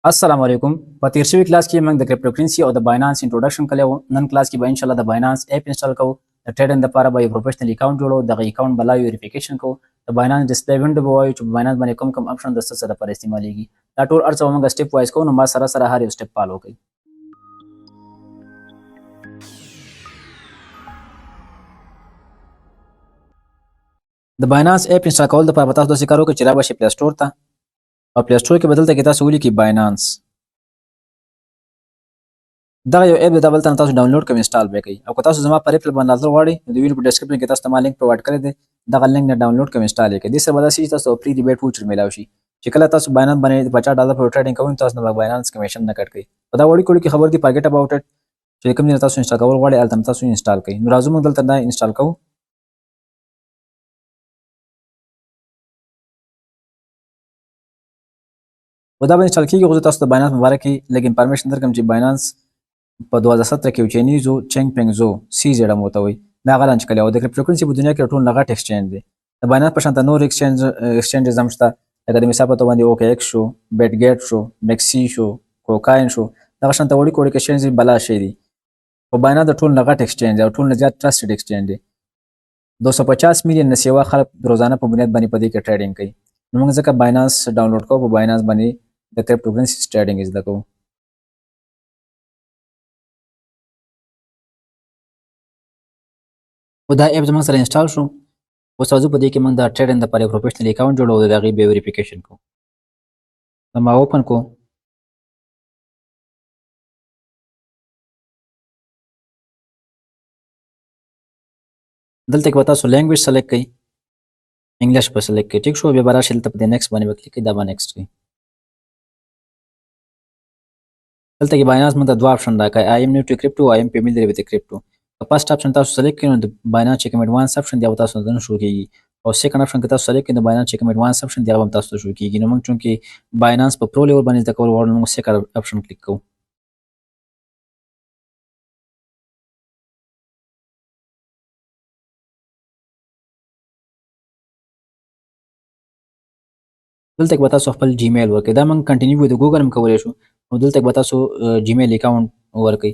السلام علیکم. په تیر شوي کلاس کې موږ د کریپټو کرنسي او د باینانس انټروډکشن کړی وو. نن کلاس کې به ان شاء الله د باینانس اپ انسټال کوو، د ټریډینګ لپاره به یو پروفیشنل اکاونټ جوړو، دغه اکاونټ به لایو ویریفیکیشن کوو، د باینانس ډیسپلی وینډو به وایو چې په باینانس باندې کوم کوم اپشن د څه څه لپاره استعمالیږي. دا ټول هر څه به موږ سټیپ وایز کوو، نو ما سره سره هر یو سټیپ فالو کړئ. د باینانس اپ انسټال کول لپاره به تاسو داسې کار وکړئ چې را به شئ پلی سټور ته، او پلی سټور کې به دلته کې تاسو ولیکئ باینانس. دغه یو اپ دی، دا بل تاسو ډاونلوډ کوئ، انسټال به کړئ. او که تاسو زما په ریفرل باندې راتلل غواړئ نو د ویډیو په ډیسکرپشن کې تاسو ته ما لینک پرووایډ کړی دی، دغه لینک نه ډاونلوډ کوئ، انسټال یې کړئ. دې سره به داسې چې تاسو فری ریبیټ ووچر میلاو شي چې کله تاسو باینانس باندې 50 ډالر پر ټریډینګ کوئ، تاسو نه باینانس کمیشن نه کټ کوي. په دا وړوکي وړوکي خبر دي، forget about it. چې کوم ځای تاسو انسټال کول غواړئ هلته تاسو انسټال کړئ. نو راځو موږ دلته دا انسټال کوو. و دا به انسټال کیږي، خو زه تاسو ته باینانس مبارک کې لږ انفارمیشن درکړم چې باینانس په 2017 کې یو چینیزو چنګ پنګ زو سی زیډ هم ورته وایي دا هغه لانچ کړی او د کریپټو کرنسي په دنیا کې ټول نه غټ ایکسچینج دی. د باینانس په شان ته نور ایکسچینجز هم شته، لکه د مثال په توګه باندې اوکې ایکس شو، بیټ ګیټ شو، میکسی شو، کوکاین شو، دغه شان ته وړوکي وړوکي ایکسچینج بلا شی دي. خو باینانس د ټول نه غټ ایکسچینج دی او ټول نه زیات ټرسټډ ایکسچینج دی. 250 میلیون نه سیوا خلک روزانه په بنیاد باندې په دې کې ټریډینګ کوي. نو موږ ځکه باینانس ډاونلوډ کوو، په باینانس باندې د کریپټو کرنسي ټریډینګ زده کوو. او دا اپ زموږ سره انسټال شو. اوس راځو په دې کې موږ د ټریډینګ لپاره یو پروفیشنل اکاونټ جوړو او د هغې بیا ویریفیکیشن کوو. نو ما اوپن کو. دلته کې به تاسو لینګویج سلیکټ کړئ، انګلیش به سلیکټ کړئ. ټیک شو. بیا به راشئ دلته په دې نیکسټ باندې به کلیک کړئ، دا به نیکسټ کړئ. دلته کې باینانس موږ ته دوه اپشن راکړي، I am new to crypto، I am familiar with crypto. که فرست اپشن تاسو سلیکټ کړئ نو د باینانس چې کوم اډوانس اپشن دی هغه تاسو ته نه شو کیږي، او سیکنډ اپشن که تاسو سلیکټ کړئ د باینانس چې کوم اډوانس اپشن دی هغه هم تاسو ته شو کیږي. نو موږ چونکې باینانس په پرو لیول باندې زده کول غواړو، نو موږ سیکنډ اپشن کلیک کوو. دلته کې به تاسو خپل جیمیل ورکړئ. دا موږ کنټینیو د ګوګل هم کولی شو. نو دلته کې به تاسو جیمیل اکاونټ ورکړئ.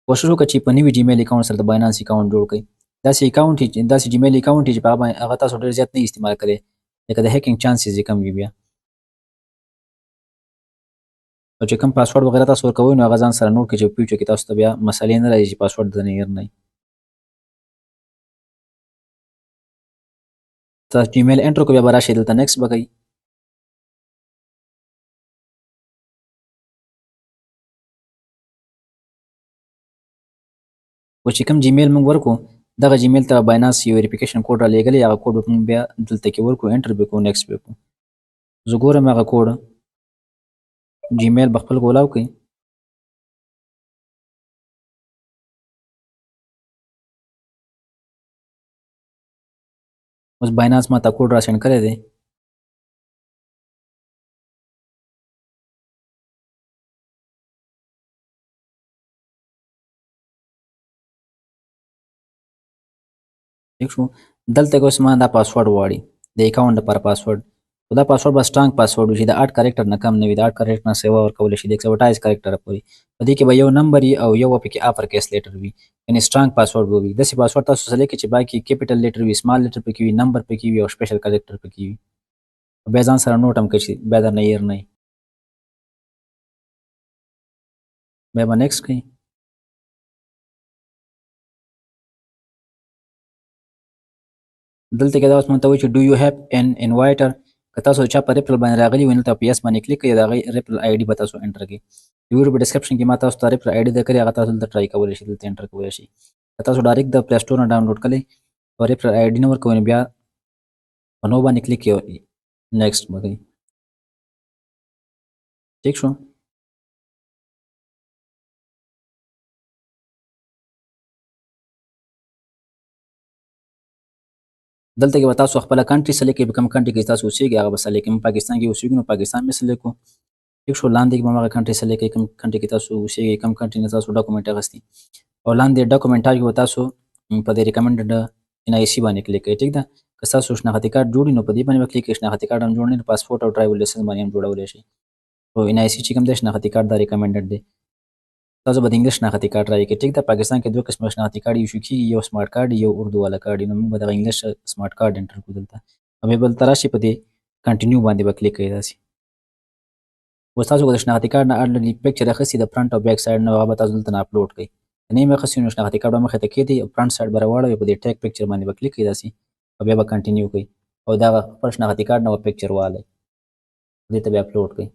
کوشش وکړئ چې په نوي جیمیل اکاونټ سره د باینانس اکاونټ جوړ کړئ. داسې اکاونټ چې داسې جیمیل اکاونټ چې په هغه باندې هغه تاسو ډېر زیات نه استعمال کړئ، لکه د هیکینګ چانسز یې کم وي. بیا او چې کوم پاسورډ وغیرہ تاسو ورکوئ نو هغه ځان سره نوټ کړئ چې په فیوچر کې تاسو ته بیا مسلې نه راځي چې پاسورډ درنه هېر نه وي. تاسو جیمیل انټر کړئ، بیا به راشئ دلته نیکسټ به کوئ. او چې کوم جیمیل موږ ورکو دغه جیمیل ته باینانس یو ویریفیکیشن کوډ را لېږلی، هغه کوډ به موږ بیا دلته کې ورکو، انټر به کوو، نیکسټ به کوو. زه ګورم هغه کوډ جیمیل به خپل کولاو کوي. اوس باینانس ما ته کوډ را سینډ کړی دی. ټیک شو. دلته کې اوس ما دا پاسورډ غواړي، د اکاونټ لپاره پاسورډ. خو دا پاسورډ به سټرانګ پاسورډ وي چې د 8 کریکټر نه کم نه وي، د 8 کریکټر نه سیوا ورکول شي، د 128 کریکټر پورې. په دې کې به یو نمبر وي او یو پکې اپر کیس لیټر وي، یعنی سټرانګ پاسورډ به وي. داسې پاسورډ تاسو سلیکټ کړئ چې باقي کیپیټل لیټر وي، سمال لیټر پکې وي، نمبر پکې وي او سپیشل کریکټر پکې وي. بیا ځان سره نوټ هم کړئ چې بیا درنه هېر نه وي. بیا به نیکسټ کړئ. دلته کې دا اوس مونږ ته وایي چې do you have an inviter. که تاسو چا په ریفرل باندې راغلي وي نو دلته په یس باندې کلیک کړئ، د هغې ریفرل آی ډي به تاسو انټر کړئ. د ویډیو په ډیسکرپشن کې ما تاسو ته ریفرل آی ډي درکړې، هغه تاسو دلته ټرای کولی شئ، دلته انټر کولی شئ. که تاسو ډایرکټ د پلی سټور نه ډاونلوډ کړئ او ریفرل آی ډي نه ورکوئ نو بیا په نو باندې کلیک کړئ او نیکسټ به کړئ. ټیک شو. دلته کې به تاسو خپله کنټري سلیکټ کړئ، په کوم کنټري کې تاسو اوسېږئ هغه به سلیکټ کړئ. موږ پاکستان کې اوسېږو نو پاکستان مې سلیکټ کړو. ټیک شو. لاندې کې به هماغه کنټري سلیکټ کړئ کوم کنټري کې تاسو اوسېږئ، کوم کنټري نه تاسو ډاکومنټ اخیستي. او لاندې ډاکومنټ ټایپ کې به تاسو په دې ریکمنډډ ان آی سي باندې کلیک کړئ. ټیک ده. که ستاسو شناختي کارت جوړ وي نو په دې باندې به کلیک کړئ، شناختي کارت هم جوړ نه وي پاسپورټ او ډرایور لایسنس باندې هم جوړولی شئ. او ان آی سي چې کوم دی شناختي کارت دا ریکمنډډ دی. تاسو به د انګلیش شناختي کارت راوي، ټیک ده. پاکستان کې دوه قسمه شناختي کارت ایشو کیږي، یو سمارټ کارت، یو اردو والا کارت. نو موږ به دغه انګلیش سمارټ کارت انټر کړو دلته، او بیا بل ته راشي په دې کنټینیو باندې به کلیک کوئ داسې. اوس تاسو که د شناختي کارت نه الریډي پکچر اخیستي د فرنټ او بیک سایډ نه، هغه به تاسو دلته نه اپلوډ کړئ. که نه یې اخیستي نو شناختي کارت به مخې ته کښېږدئ او فرنټ سایډ به راواړوئ، په دې ټیک پکچر باندې به کلیک کوئ داسې، او بیا به کنټینیو کوئ او دغه خپل شناختي کارت نه به پکچر والی دې ته بیا اپلوډ کړئ.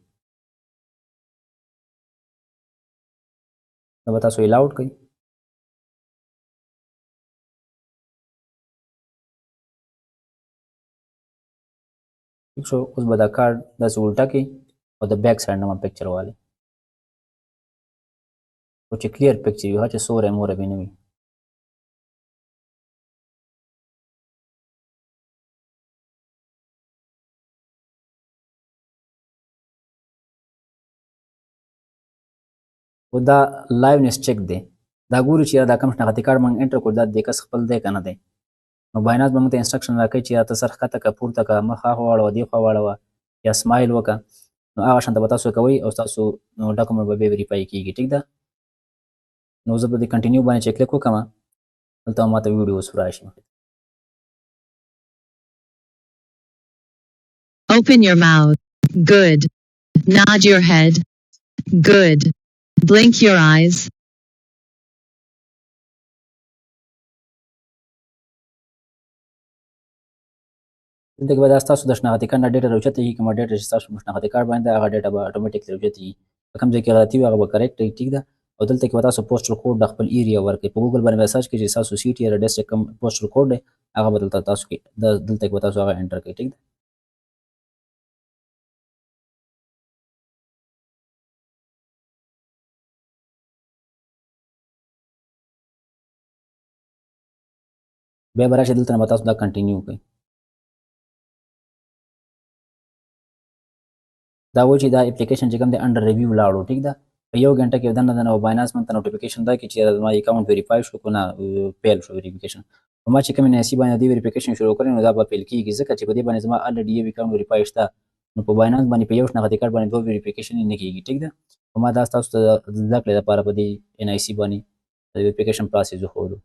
دا به تاسو الاوډ کړئ. ټیک شو. اوس به دا کارت داسې الټه کړئ او د بیک سایډ نه به پکچر والی، خو چې کلیر پکچر وي، چې سوری موری به نه وي. او دا لایونس چک دی، دا ګوري چې دا کوم شناختي کارت موږ انټر کړو دا د کس خپل دی که نه دی. نو باینانس به موږ ته انسټرکشن راکوي چې ته سر ښکته که پورته که، مخ هاخوا واړوه دې خوا واړوه یا سمایل وکړه. نو هغه شان ته به تاسو کوئ او ستاسو نو ډاکومنټ به بیا ویریفای کیږي، ټیک ده. نو زه به د کنټینیو باندې چې کلیک وکړم دلته به ماته ویډیو اوس راشي. Open your mouth. Good. Nod your head. Good. Blink your eyes. دلته کې به دا ستاسو د شناختي کارت نه ډیټا راوچتېږي، کومه ډیټا چې ستاسو په شناختي کارت باندې ده هغه ډیټا به اټومیټیکلی راوچتېږي. په کوم ځای کې غلطي وي هغه به کریکټ وي، ټیک ده. او دلته کې به تاسو پوسټل کوډ د خپل ایریا ورکړئ. په ګوګل باندې به سرچ کړئ چې ستاسو سیټي یا ډیسټریکټ کوم پوسټل کوډ دی هغه به دلته تاسو کې دلته کې به تاسو هغه انټر کړئ، ټیک ده. بیا به راشي دلته نه به تاسو دا کنټینیو کړئ. دا وایي چې دا اپلیکیشن چې کوم دی انډر ریویو لاړو، ټیک ده. په یو ګنټه کې دننه دننه باینانس مونږ ته نوټیفیکیشن راکړي چې زما اکاونټ ویریفای شو که نه پیل شو ویریفیکیشن. خو ما چې کوم ان آی سي باندې دې ویریفیکیشن شروع کړی نو دا به پیل کیږي، ځکه چې په دې باندې زما الریډي یو اکاونټ ویریفای شته. نو په باینانس باندې په یو شناختي کارت باندې دوه ویریفیکیشن نه کیږي، ټیک ده. خو ما دا ستاسو ته د زده کړې لپاره په دې ان آی سي باندې د ویریفیکیشن پروسس وښودو.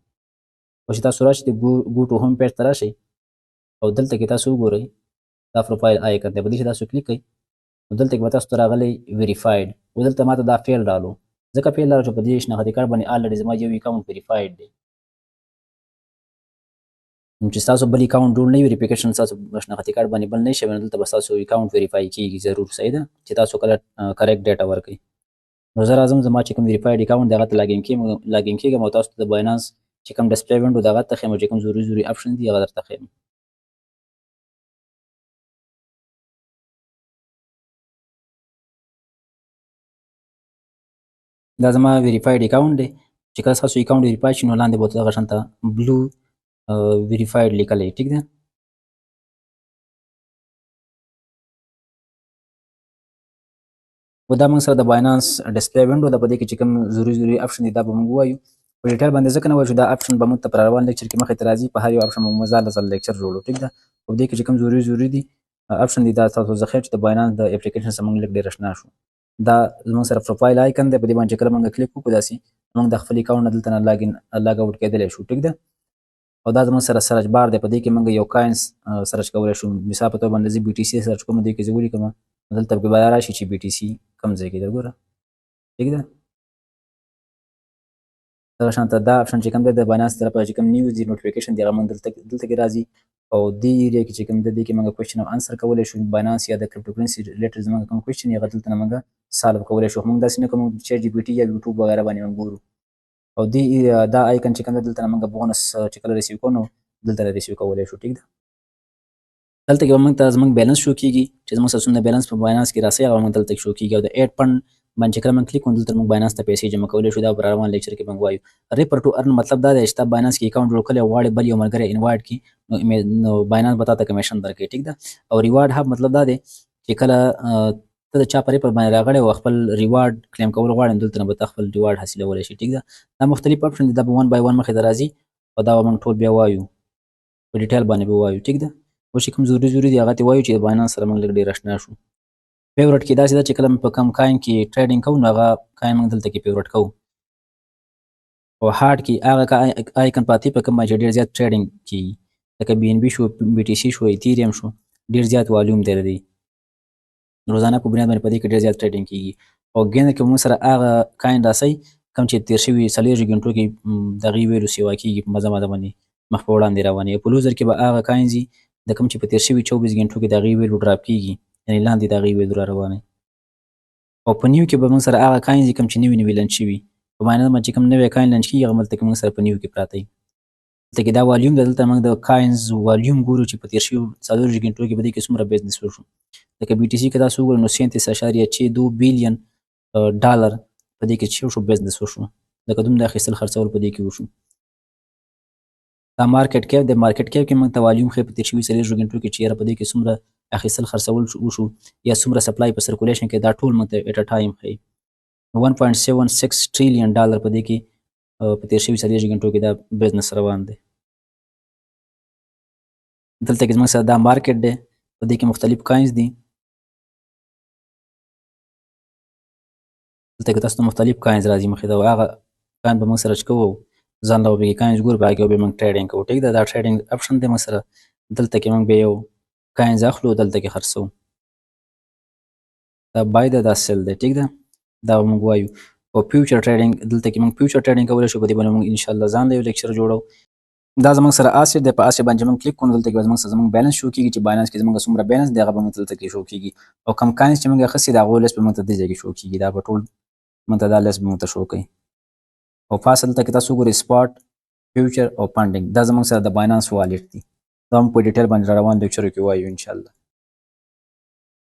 او چې تاسو راشئ د ګو ټو هوم پیج ته راشئ او دلته کې تاسو وګورئ دا پروفایل آیکن دی، په دې چې تاسو کلیک کړئ نو دلته کې به تاسو ته راغلی ویریفاید. او دلته ما ته دا فیل رالو، ځکه فیل رالو چې په دې شناختي کارت باندې الریډي زما یو اکاونټ ویریفاید دی. نو چې ستاسو بل اکاونټ جوړ نه وي، ویریفیکیشن ستاسو شناختي کارت باندې بل نه شي، نو دلته به ستاسو اکاونټ ویریفای کیږي ضرور، صحیح ده، چې تاسو کله کریکټ ډیټا ورکړئ. نو زه راځم زما چې کوم ویریفاید اکاونټ دی هغه ته لاګین کیږم او تاسو ته د باینانس چې کوم ډسپلی وینډو دی هغه ته ښیم او چې کوم ضروري ضروري اپشن دي هغه درته ښیم. دا زما ویریفاید اکاونټ دی، چې کله ستاسو اکاونټ ویریفای شي نو لاندې به ورته دغه شان ته بلو ویریفاید لیکلی، ټیک ده. او دا موږ سره د باینانس ډسپلی وینډو ده، په دې کې چې کوم ضروري ضروري اپشن دی دا به موږ ووایو. په ډیټیل باندې ځکه نه وایو چې دا اپشن به موږ ته په روان لیکچر کې مخې ته راځي، په هر یو اپشن به موږ ځل ځل لیکچر جوړو، ټیک ده. په دې کې چې کوم ضروري ضروري دي اپشن دی دا تاسو زه ښیم چې د باینانس د اپلیکیشن څخه موږ لږ ډېر اشنا شو. دا زموږ سره پروفایل آیکن دی، په دې باندې چې کله موږ کلیک وکړو داسې موږ د خپل اکاونټ نه دلته نه لاګ اوټ کېدلی شو، ټیک ده. او دا زموږ سره سرچ بار دی، په دې کې موږ یو کاینس سرچ کولی شو. مثال په توګه باندې زه بي ټي سي سرچ کوم، دې کې زه ولیکم دلته به بیا راشي چې بي ټي سي کوم ځای کې دی، ګوره، ټیک ده. دغه شان ته دا اپشن چې کوم دی د باینانس طرفه چې کوم نیوز دی نوټیفیکیشن دی هغه موږ دلته کې راځي. او دې ایریا کې چې کوم دی دې کې موږ کوېشن او انسر کولی شو. باینانس یا د کریپټو کرنسي ریلیټډ زموږ کوم کوېشن هغه دلته نه موږ سالو کولی شو. موږ داسې نه کوو چیټ جي پي ټي یا یوټیوب وغیرہ باندې موږ ګورو. او دې دا آیکن چې کوم دی دلته نه موږ بونس چې کله ریسیو کوو نو دلته نه ریسیو کولی شو، ټیک ده. دلته کې به موږ ته زموږ بیلانس شو کیږي چې زموږ سره څومره بیلانس په باینانس کې راسي هغه موږ دلته کې شو کیږي. او د ایډ فنډ باندې چې کله موږ کلیک کوو دلته موږ باینانس ته پیسې جمع کولی شو. دا په روان لیکچر کې موږ وایو. ریفر ټو ارن مطلب دا دی چې تا باینانس کې اکاونټ جوړ کړی او غواړې بل یو ملګری انوایټ کړي نو باینانس به تا ته کمیشن درکړي، ټیک ده. او ریوارډ هب مطلب دا دی چې کله ته د چا په ریفر باندې راغلی او خپل ریوارډ کلیم کول غواړې نو دلته نه به ته خپل ریوارډ حاصلولی شي، ټیک ده. دا مختلف اپشن دي، دا به 1 بای 1 مخې ته راځي او دا به موږ ټول بیا وایو په ډیټیل باندې به وایو، ټیک ده. اوس چې کوم ضروري ضروري دي هغه ته وایو چې د باینانس سره موږ لږ ډېر اشنا شو. Favorite کې داسې ده چې کله موږ په کم coin کې trading کوو، نو هغه coin موږ دلته کې favorite کوو. او hot کې هغه icon پاتې په کوم چې ډېر زیات trading کیږي، لکه BNB شو، BTC شو، Ethereum شو، ډېر زیات والیوم دی لري. روزانه په بنیاد باندې په دې کې ډېر زیات trading کیږي. او gainer کې موږ سره هغه coin راسي کوم چې تېر شوي 40 ګنټو کې دغې value سیوا کیږي، په مزه مزه باندې مخ په وړاندې رواني. په loser کې به هغه coin ځي د کوم چې په تېر شوي 24 ګنټو کې دغې value drop کیږي، یعنی لاندې دغې value را رواني. او په new کې به موږ سره هغه coin ځي کوم چې نوي نوي launch شوي. په Binance باندې چې کوم نوی coin launch کیږي، هغه دلته کې موږ سره په new کې پراته وي. دلته کې دا والیوم دی، دلته موږ د coins volume ګورو چې په تېر شوي 24 ګنټو کې په دې کې څومره business وشو. لکه BTC که تاسو وګورئ نو 37.62 billion ډالر په دې کې چې وشو business وشو، لکه دومره اخیستل خرڅول په دې کې وشو. دا market cap دی، market cap کې موږ ته والیوم ښیي په تېر شوي 24 ګنټو کې چې یاره په دې کې څومره اخیستل خرڅول وشو یا څومره supply په circulation کې، دا ټول موږ ته at a time ښیي. 1.76 trillion dollar په دې کې په تېر شوي 24 ګنټو کې دا business روان دی. دلته کې زموږ سره دا market دی، په دې کې مختلف coins دي. دلته کې تاسو ته مختلف coins راځي مخې ته، هغه coin به موږ سره چې کوو ځان له به coins ګورو، په هغې کې به موږ trading کوو. ټیک ده، دا trading option دی موږ سره. دلته کې موږ به یو coins اخلو، دلته کې خرڅوو. دا buy ده، دا sell دی. ټیک ده، دا به موږ وایو. او future trading، دلته کې موږ future trading کولی شو، په دې باندې موږ انشاءالله ځان له یو lecture جوړو. دا زموږ سره asset دی، په asset باندې موږ کلیک کوو، دلته کې به زموږ سره زموږ balance show کیږي چې Binance کې زموږ څومره balance دی، هغه به موږ دلته کې show کیږي. او کوم coins چې موږ اخیستي د هغو list به موږ ته دې ځای کې show کیږي، دا به ټول موږ ته دا list به موږ ته show کوي. او پاس دلته کې تاسو وګورئ spot، future او funding، دا زموږ سره د Binance wallet دي. دا موږ په detail باندې روان lecture کې وایو انشاءالله.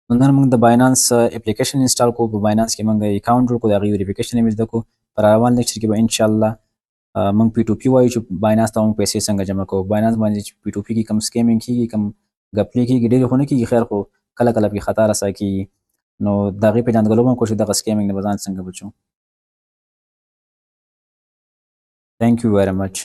نو نن موږ د Binance application install کوو، په Binance کې موږ account جوړ کړو، د هغې verification یې زده کړو. په روان lecture کې به انشاءالله موږ P2P وایو چې Binance ته موږ پیسې څنګه جمع کوو. Binance باندې چې P2P کې کوم scamming کیږي، کوم ګپلې کیږي، ډېرې خو نه کیږي خیر، خو کله کله پکې خطا رسا کیږي. نو د هغې پېژندګلو به هم کوو چې دغه scamming نه به ځان څنګه بچو. Thank you very much.